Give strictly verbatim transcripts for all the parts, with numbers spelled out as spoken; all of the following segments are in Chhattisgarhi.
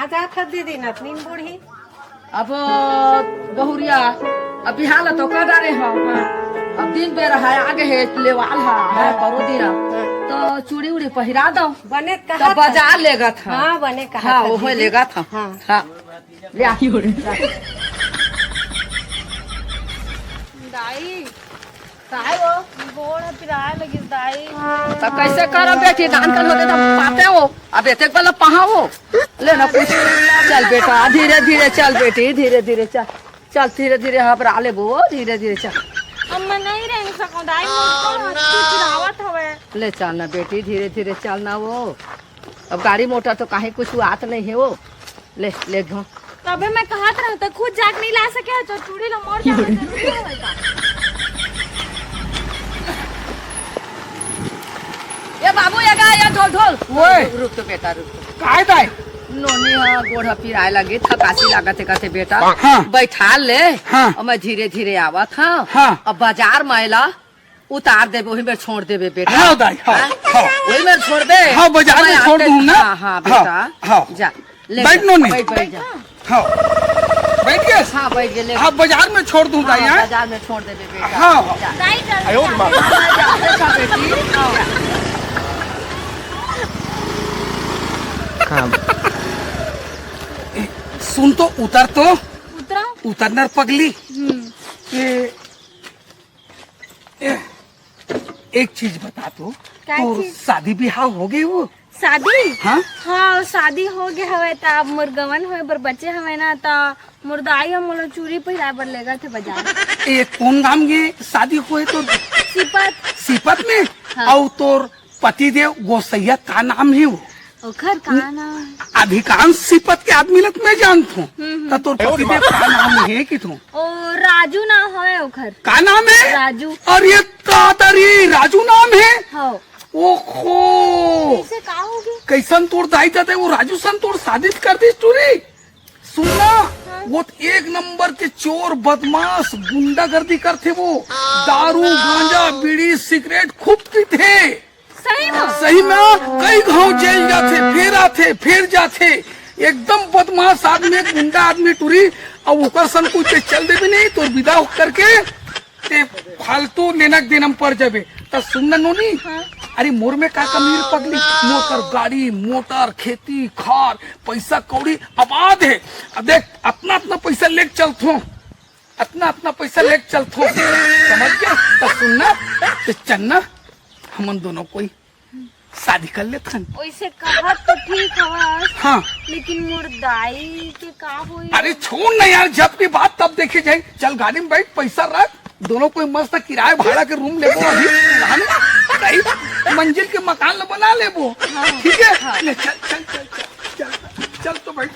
जात हस दीदी, नतनीन बूढ़ी। अब बहुरिया, अब बिहान ल तो कर डारे हव। हाँ। अब दिन बेरा हे, आगे हे, लेवाल हे, हे हाँ। परो दिन। हाँ। तो चूड़ी उड़ी पहिरा दव। बने तो कहत हस। बजार लेगत हव। हाँ, बने कहत हाँ, हस ओहे दीदी। लेगत हव। हाँ। हाँ। ले आ। दाई, काय हो? गोड़ ह पिराय लगिस दाई। त कइसे करव बेटी, दान कर होते त पाते हो। अब एतेक बला पहावो। ले ना कुछ। चल बेटा, धीरे धीरे चल बेटी, धीरे धीरे चल। चल धीरे धीरे, हबरा लेबो, धीरे धीरे चल। अब मैं नहीं रह सकूं दाई, मोर तो हाथ पिरावत हवे। ले चल ना बेटी, धीरे धीरे चल ना वो। अब गाड़ी मोटर तो काहीं कुछ आत नहीं हे वो। ले, ले घो। तभे मैं कहत रहूं, त खुद जाके नहीं ला सके हो, तो चूड़ी ला मोर जाना जरूरी हवे का? ए बाबू, ए गा, ए ढोल, ढोल। ओए। रुक तो बेटा, रुक तो। काय दाई? नोनी ह, गोड़ ह पिराय लगे, थकासी लागत हे, कहते बेटा, हाँ। बैठा ले। हाँ। अउ मैं धीरे-धीरे आवत हंव। हाँ। अब बजार म एला उतार देबे, ओही मेर छोड़ देबे बेटा। हाँ दाई, हाँ, हाँ? हाँ। ओही मेर छोड़ दे। हाँ, बजार में मैं छोड़ आते दूँ ना? हाँ, हाँ, हाँ, बेटा। हाँ। जा, ले बैठ जा, नोनी। बैठ, बैठ जा। हाँ। बैठ गेस? हाँ, बैठ गे, ले। हाँ, बजार में छोड़ दूँ दाई, हाँ, हाँ? बजार में छोड़ देबे बेटा। हाँ, हाँ। जा। दाई, चल, आयो जा। माँ। जा, जा, जा, बेटी। हाँ। हाँ। सुन तो, उतर तो। उतरा? उतर ना रे पगली। हम्म। ये ए, एक चीज बता तो, का तोर चीज? शादी बिहाव हो गे वो? शादी? हाँ? हाँ, शादी हो गे हवय, त अब मोर गवन होय बर बचे हवय ना, त मोर दाई ह मोला चूड़ी पहिराय बर लेगत हे बजार। ए, कोन गांव के शादी होय तोर? सीपत। सीपत में? हाँ। अउ तोर पतिदेव गोसैया का नाम हे वो? ओखर का नाम? अधिकांश सीपत के आदमी ल त मैं जानथों। हम्म, हम्म। त तोर पतिदेव का नाम हे कि तू? ओ, राजू नाम हवे ओखर। का नाम हे? राजू। अरे दादा रे, राजू नाम हे? हाँ। ओहो। कइसे का हो गे? कइसन तोर दाई ददा, वो राजू सन तोर शादी कर दिस टूरी? सुन ना, हाँ। वो त एक नंबर के चोर, बदमाश, गुंडागर्दी करथे वो। दारू, गांजा, बीड़ी, सिगरेट खूब पीथे। सही में? सही में, कई घांव जेल जाथे, फेर आथे, फेर जाथे, एकदम बदमाश आदमी, गुंडा आदमी टूरी। अब ओकर सन कुछ ते चल देबे नहीं, तोर बिदा करके ते फालतू नेनक देनम पड़ जाबे। त सुन ना नोनी, हाँ। अरे मोर में का कमी रे पगली, मोर कर गाड़ी, मोटर, खेती, खार, पैसा कौड़ी आबाद हे। अब देख, अतना, अतना पैसा लेके चलथों, अतना, अतना पैसा लेके चलथों, समझ गे? त सुन ना, ते चल ना, हमन दोनों कोई शादी कर लेथन। ओइसे कहत तो ठीक हवस, हाँ। लेकिन मोर दाई के का होई? अरे छोड़ ना यार, जब की बात तब देखे जाई। चल गाड़ी में बैठ, पैसा रख, दोनों कोई मस्त किराए भाड़ा के रूम लेबो अभी, है ना? सही मंजिल के मकान ल बना लेबो, हाँ। ठीक है? हाँ। ले चल, चल, चल, चल, चल, चल तो बैठ।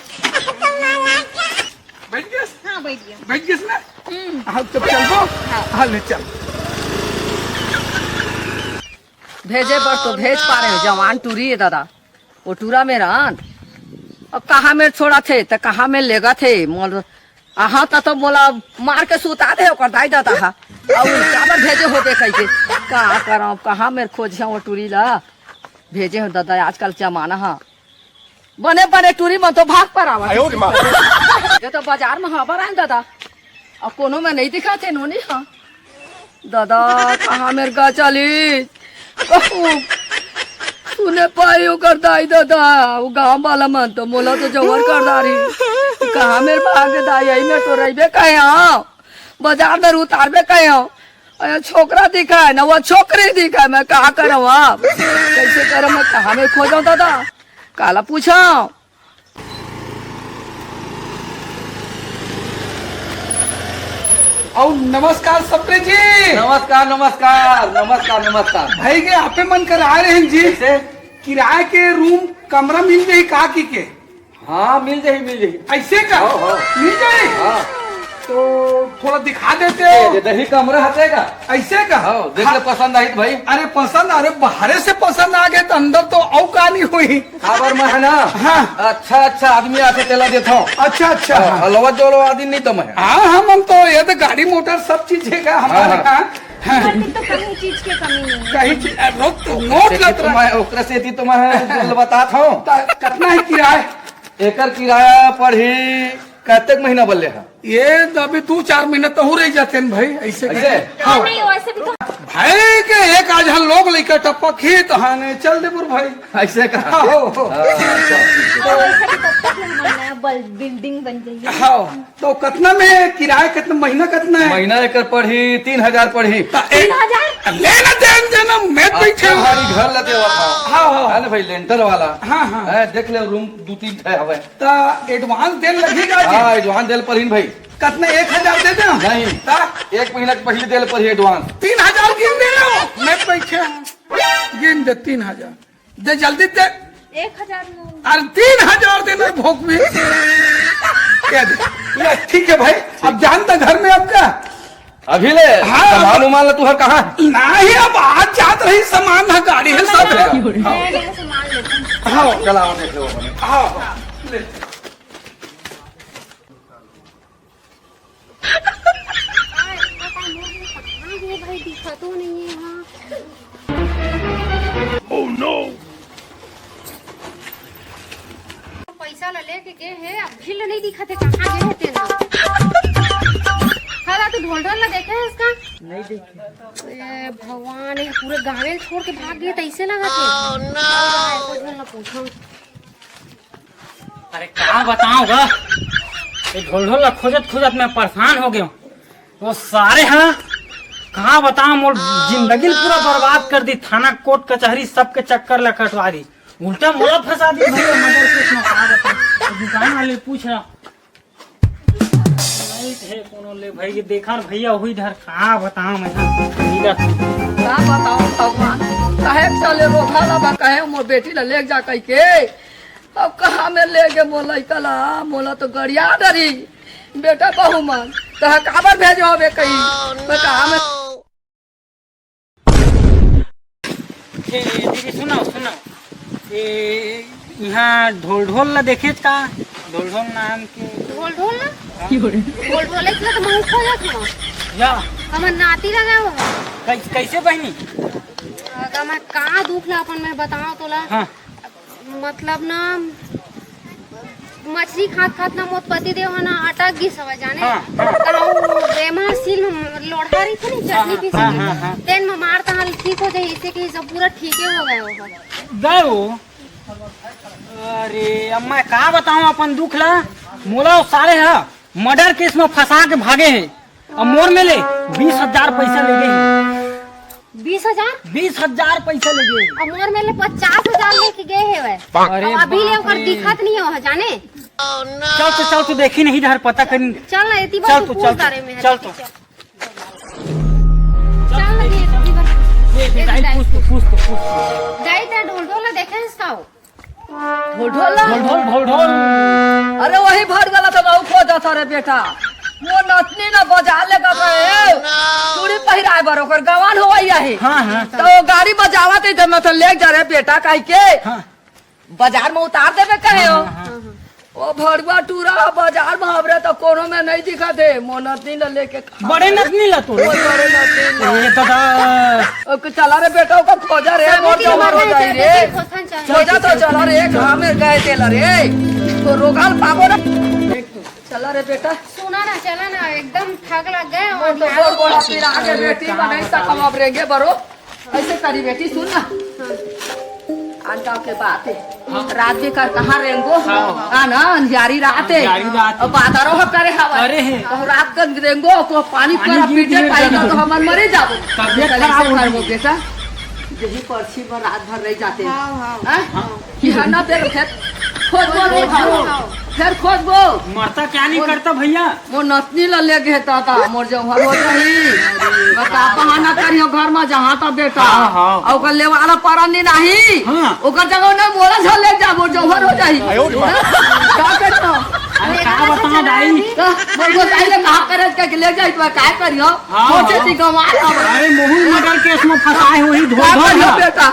बैठ गेस? हाँ, बैठ गेस। बैठ गेस ना? हम्म। हाँ, तो चलबो? हाँ। हाँ, ले चल। भेजे बर तो भेज पारे हंव, जवान टूरी हे ददा, वो टूरा मेर आन। अब कहाँ मेर छोड़त हे, त कहाँ मेर लेगत हे, मोर, आहा, त तो मोला मार के सुता दे, ओकर दाई ददा हा। अउ काबर भेजे होबे कहिके, का करंव, कहाँ मेर खोजहूँ वो टूरी ला, भेजे हंव ददा, आजकल जमाना हा। बने बने टूरी मन तो भाग पर आवत हे। आयो रे माँ। ये तो बजार में हबर आन ददा, अउ कोनो में नहीं दिखत हे नोनी हा। ददा, कहाँ मेर गा चली? कहूँ सुने पाई ओकर दाई ददा, वो गांव वाला मन तो मोला तो जवर कर डारी। कहाँ मेर भाग दाई, यही में तो रहिबे कहे हंव, बजार में उतारबे कहे हंव। अरे छोकरा दिखाय ना, वो छोकरी दिखाय, मैं का करंव अब? कइसे करंव मैं, कहाँ मेर खोजंव ददा? काला पूछंव? अउ नमस्कार सप्रे जी। नमस्कार, नमस्कार, नमस्कार, नमस्कार। भई गे, आपे मन कर आय रहेन जी। कइसे? किराया के रूम, कमरा मिल जाही का कहिके? हाँ, मिल जाही, मिल जाही। अइसे का? हाँ, हाँ। मिल जाही? हाँ। तो थोड़ा दिखा देते हो। ए, दे दही कमरा हते का? अइसे का? हाँ, देख ले हाँ। पसंद आही त भई। अरे पसंद, अरे बाहरे से पसंद आ गे त अंदर तो अउ का नहीं होही। काबर मैं हे ना? हाँ। अच्छा, अच्छा आदमी आथे तेला देथंव। अच्छा, अच्छा, हाँ, हाँ। हलवा जोलवा आदमी नहीं तो मैं। हाँ, हाँ, हम तो ये तो गाड़ी मोटर सब चीज हे का हमारे हाँ, हाँ। यहाँ। हाँ। घर में तो कहीं चीज के कमी नहीं है। कहीं चीज, अ, रोक तो, नोट ओकरे लत सेती तो रहा। मैं, ओकरे सेती तो मैं बिल बताथंव। त-, कितना है किराया? एकर किराया पड़ही कतेक महीना बर ले हा? ये तो अभी दू चार महीना तहूँ रह जाते हैं भाई, ऐसे ऐसे? करके। हाँ। नहीं, वैसे भी तो भाई के एक आध झन लोग लइका टपक ही तहाने चल दे बुर भाई। ऐसे का? हाँ, हो, हो। हाँ, अच्छा। और वैसे भी तब तक हमारा नया बल-, बिल्डिंग बन जाइए। हाँ, तो कितना में किराया, कितना महीना, कितना है? महीना एकर पड़ही तीन हजार पड़ही। तो ए-, तीन हजार? ले ना, दे देना, मैं अब बैठे हूँ। तुम्हारी घर लगे हुआ था। हाँ, हाँ। है ना भाई, लेंटर वाला। हाँ, हाँ। है, देख ले, रूम दो तीन ठे हवे। त एडवांस देन लगही का जी? हाँ, एडवांस देल परही न भाई। कतना, एक हजार दे दे? नहीं। त? एक महीना के पहले देल परही एडवांस। तीन हजार गिन दे लो। मैं पैसे गिन दे, तीन हजार। दे जल्दी दे। एक हजार लो। अरे तीन हजार देना भोंक भी। क्या दे? ले, ठीक है भाई, अब जान त घर में अब जा। अभी ले, हाँ, सामान उमान ला तुहर कहाँ है? नहीं, अब आज जात रही, सामान ह, गाड़ी है, सब है। हाँ। ले, ले, सामान ले। हाँ। चला, आओ, देख लो अपने। हाँ, हाँ, ले। कहाँ है भाई, दिखा तो नहीं है यहाँ। Oh no! पैसा ला लेके गे हे, अभी ले नहीं दिखत हे, कहाँ गे हे तेन? हाँ, तू ढोल ढोल ला देखे हे इसका? नहीं देखे। ए भगवान, ये पूरे गाँव छोड़ के भाग गे, तैसे लगा थे। Oh, no! ढोल ढोल ला पूछो। अरे, का बताऊं गा? ये ढोल ढोल ला खोजत खोजत मैं परेशान हो गया हूँ। वो सारे हा, कहाँ बताओ, मोर जिंदगी ल पूरा बर्बाद कर दी। थाना, कोर्ट, कचहरी, सबके चक्कर ला कटवा दी। उल्टा मोला फंसा दी भैया, मर्डर केस में, का बताओ। तो दुकान वाले पूछ रहा, नहीं थे कोनो ले भाई, ये देखा न भैया, वही डर, का बताओ मैं, इधर। का बताओ भगवान, कहे चले रोधा ला बा, कहे मोर बेटी ला ले जा कह के। अब कहाँ में ले गे मोर लइका ला? मोला तो गड़िया डरी। बेटा बहू मन, तह काबर भेजो बे कहीं? मैं कहाँ में ए, दीदी, सुनो, सुनो। ए, यहाँ ढोल ढोल ला देखेच का? ढोल ढोल नाम के। ढोल ढोल ना? हाँ। ढोल ढोल एक तो महूँ खोजत हूँ। या। हमर नाती लगा हुआ है। कैस-, कैसे बहनी? अगर मैं का दुख ला अपन मैं बताओ तोला। हाँ। मतलब ना, मछली खात खात ना मोर पति देव ह ना अटक गिस हवय जाने। हाँ, हाँ। त ओ एमा सील म लोढ़ा रहिथे नी, हाँ, चटनी हाँ, पीसे हाँ, के। हाँ, हाँ। तेन म मार तहाँ ठीक हो जाही, इसे कि सब पूरा ठीके हो गए हो। गए हो? अरे, अब मैं का बताऊं अपन दुख ला, मोला ओ सारे ह मर्डर केस म फंसा के भागे हे। अब मोर में ले बीस हजार पैसा ले गे हे। बीस हजार? बीस हजार पैसा ले गे। अब मोर में ले पचास हजार लेके गे हे वह। अरे अब अभी ले बाप ओकर रे। दिखत नहीं हो जाने। चल तो, चल तो, देखी नहीं डहर पता करी। चल ना, एती चल बार तो, तू चल पूछ तो, तारे में। चल तो। चल ना, ये एती बार। ये, ये, ये, जाई, पूछ तो, पूछ तो, पूछ तो। जाई ते ढोल ढोल देखे इसका हो। ढोल ढोल ना? ढोल ढोल, ढोल ढोल। अरे वही भर गला तो बाबू खो जाता रे बेटा। वो नतनी ना बाजार ले गए। चूड़ी पहिराए बर ओकर गवान होवई आहे। हाँ, हाँ। तो वो गाड़ी बजावा ते जब मैं तो ले जा रे बेटा काई के। हाँ। बाजार में उतार देबे कहे हो। हाँ, हाँ, हाँ। ओ भड़ुआ टूरा बाजार में हमरे तो कोनो में नहीं दिखा दे। मोर नतनी ला लेके बड़े नतनी ला तो। ओ बड़े नतनी ला। ए दादा। ओ, चला रे बेटा, ओकर खोजा रे, सब मोर नीचे जवान हो मरना जाई चाहिए, रे। देखो, थन चाहिए। खोजा तो चला रे, कहाँ में गए तेला रे? तो रोगाल पागो ना। चला रे बेटा। सुना ना, चला ना, एकदम थक लग गए मोर और तो गोड़ गोड़ा पीरा के बेटी बनाई सकम अब रेंगे बरो। ऐसे करी बेटी, सुन ना। हाँ। आन गाँव के बात है। हाँ। रात भी कर कहाँ रेंगो? हाँ। हाँ ना, अंधियारी रात है। अंधियारी रात है। अब बादरो ह करे हवा। अरे है। तो रात कर रेंगो, को पानी पानी पूरा गिर पीटे गिर पाई जाना। तो हमन मरे जाबो। तबियत चल, खराब ऐसे हो करबो गई। बेटा। यही पर्ची पर रात भर रह जाते। हाँ, हाँ। हैं? हाँ। कि हन्ना फेर, फेर खोजबो रे हाँ, घरो। हाँ। फेर खोजबो। मरता क्या नहीं मोर, करता भैया? मोर नतनी ला ले गे दादा, मोर जौहर हो जाही। मैं का बहाना करियो घर में जहाँ तक बेटा। हाँ, हाँ। अउ ओकर लेवाला परन नहीं नाही। हाँ। ओकर जगह ना मोला झन ले जा, मोर जौहर हो जाही। आयो रे माँ। का करता? अरे का बताओ दाई? का? मोर गोसाई ले कहा करे के ले जाई तो का करियो? हाँ, सोचे हाँ। थी गंवा अब। अरे मोहू मर्डर केस में फंसाए हुई का धोधो करियो ना। बेटा?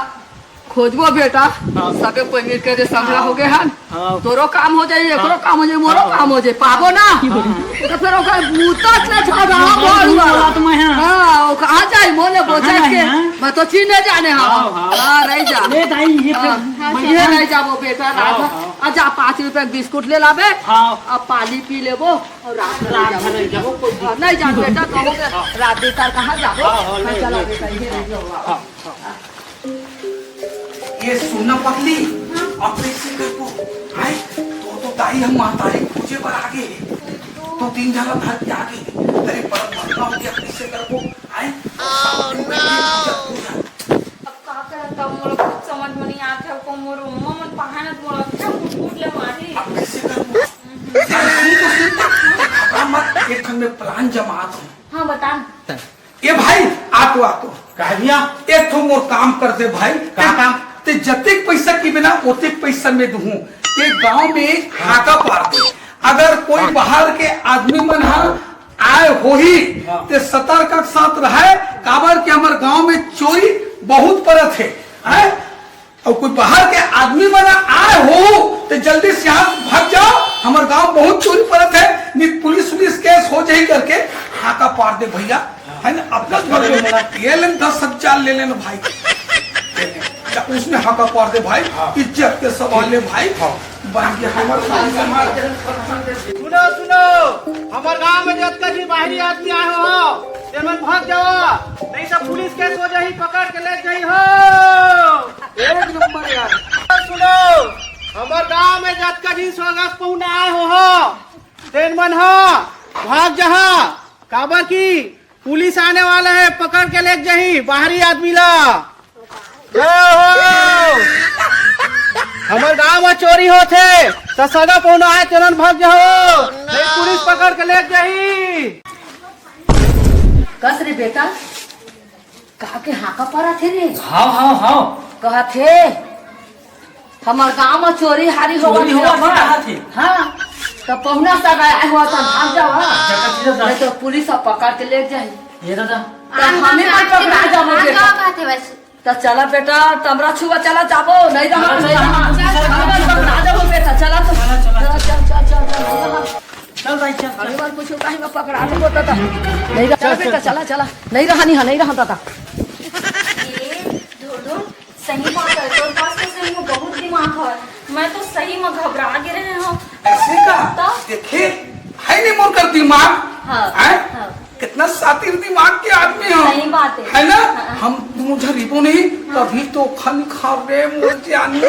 खोजबो बेटा, हाँ। सबे पनीर के जे संग्रह हाँ। हो गए हन, हाँ। तोरो काम हो जाई, एकरो हाँ। काम हो जाई, मोरो हाँ। काम हो जाई, पाबो ना। हाँ। तो फिर ओकर मुद्दा से छोड़ा हाँ, भर हुआ। बोला तो मैं हाँ। हाँ, वो कहाँ जाई, मोने कहाँ बोझा जाई, के, हाँ? मैं तो चीने जाने हाँ। हाँ, हाँ। हाँ, रह जा। ले दाई, ये फिर हाँ, बढ़िया ये है। रह जाबो बेटा, हाँ, रात हाँ। आ जा, पाँच रुपए के बिस्कुट ले लाबे, हाँ। अब पानी पी लेबो और रात में रात रह में रह जाबो। जाबो, कोई हाँ, नहीं जा बेटा, कहोगे, हाँ। रात देर तक कहाँ जाबो? हाँ, हाँ, हाँ, ले, चला ले। बेटा, ये रह जाओ। हाँ, हाँ। ये सुन ना पगली, अब कइसे करबो? आय, तो, तो दाई हम महतारी खोजे बर आगे हे। तो तीन झन ला धर के आगे हे। अरे, बड़ा महंगा हो गया, कइसे करबो? आय, अब का करत हव, मोला कुछ समझ में नहीं आत हे। को मोर अम्मा मन पहानत मोला अच्छा कुट-कुट ले मारी। अब कइसे करबो? अरे, सुन तो सुन, घबरा मत, एक ठन मैं plan जमात हूँ। हाँ, बता। ए भाई, आ तो, आ तो। का भैया? एक ठो मोर काम कर दे भाई। का ते, काम? ते जतेक पैसा की बिना ओतेक पैसा में दूहूं। ये गांव में हाका पार दे। अगर कोई बाहर के आदमी मन हा आए होही, हाँ। ते सतर्क के साथ रहे, काबर के हमर गांव में चोरी बहुत परत हे, हैं? अउ कोई बाहर के आदमी मन आए हो, तो जल्दी से यहाँ भाग जाओ, हमर गांव बहुत चोरी परत हे, नहीं पुलिस उलिस case हो जाही करके हाका पार दे भैया, है ना? अपना घर में ये लेन दस हजार ले लेना भाई, या उसने हाका पार दे भाई, हाँ। इज्जत के सवाल हे भाई, हाँ। बन गया हमर गांव में। सुनो, सुनो, हमर गांव में जतका भी बाहरी आदमी आए हो, ते मन भाग जाओ, नहीं तो पुलिस case हो जाही, पकड़ के ले जाही हो। एक नंबर यार। सुनो, हमर गांव में जतका भी सोगस पहुना आए हो, हो, तेन मन हा भाग जहा, काबर की पुलिस आने वाला है, पकड़ के ले जाही बाहरी आदमी ला। जय हो। हमर गांव में चोरी होत हे, त सगा पहुना आए, तेन मन भाग जाओ, नहीं पुलिस पकड़ के ले जाही। कस रे बेटा, का के हाका परत हे रे? हाव, हाव, हाव। कहत हे, हमर गांव म चोरी हारी चोरी होवत हे होवत हे, अम्मा। कहत हे। हाँ, त पहुना सब आए होवत हे, भाग जाव, हाँ। जगह चीज नहीं तो पुलिस ह पकड़ के ले जाही। ये दादा। त हमें मन पकड़ा जाबो बेटा। का कहत हे वैसे? त चला बेटा, तमरा छुआ चला जाबो, नहीं रहा, चला, नहीं रहा। चला, चला, हमें मन पकड़ा जाबो बेटा, चला तो। चला, चला। चला, चल, चल, चल, चल, नहीं रहा। चल भाई, चल, चल। अरे बार कुछ काहे में पकड़ा दे बोलता था। नहीं रहा, चल, चल, बेटा, चल। चला, चला। नहीं रहा, नहीं, हाँ, नहीं रहा दादा। ए, ढोढो, सही बात है, तोर पास तो सही में बहुत दिमाग है। मैं तो सही में घबरा गे रहे हूँ। ऐसे का? तो? देखे, है नहीं मोर कर दिमाग? हाँ, हैं? हाँ। कितना शातिर दिमाग के आदमी हो। सही बात है। है ना? हाँ। हम दोनों झन रिबो नहीं, हाँ। तभी तो खन खा रे मोर जानी।